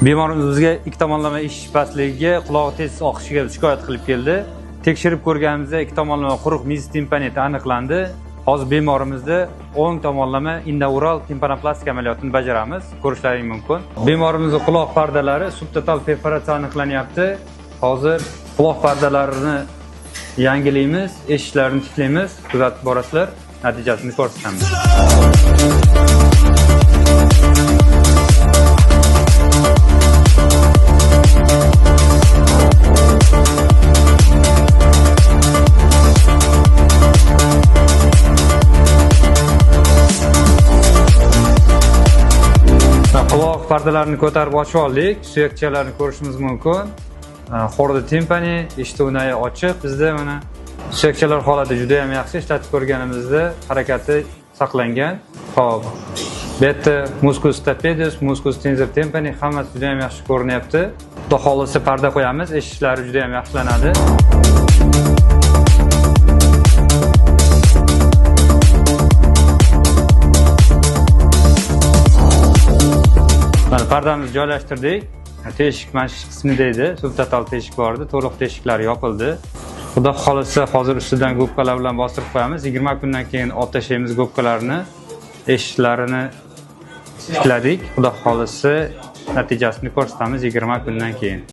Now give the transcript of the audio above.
Bemorimiz bizga ikki tomonlama eshitish pastligiga, qulog'i tez oqishiga shikoyat qilib keldi. Tekshirib ko'rganimizda ikki tomonlama quruq miz timpaniti aniqlandi. Hozir bemorimizda o'ng tomonlama endoural timpanoplastika amaliyotini bajaramiz. Ko'rishlaring mumkin. Bemorimizning quloq pardalari subtotal perforatsiya aniqlanyapti. Hozir quloq pardalarini yangilaymiz, eshitishlarini tiklaymiz. Kuzatib borasizlar, natijasini ko'rsatamiz. Quloq pardalarini ko'tarib ochib oldik. Suyakchalarni ko'rishimiz mumkin. Xorda timpani, eshituv nayi ochiq bizda mana. Suyakchalar holati juda ham yaxshi, ishlatib ko'rganimizda harakati saqlangan. Xo'p. Bu yerda musculus stapedius, musculus tensor timpani hammasi juda ham yaxshi ko'rinyapti. Xudo xohlasa parda qo'yamiz, eshitishlari juda ham yaxshilanadi. Mana pardamizni joylashtirdik. Teshik mana shu qismida edi, subtotal teshik bor edi, to'liq teshiklar yopildi. Xudo xohlasa hozir ustidan gubkalar bilan bostirib qo'yamiz. 20 kundan keyin olib tashlaymiz gubkalarni, eshiklarini tikladik. Xudo xohlasa natijasini ko'rsatamiz 20 kundan keyin.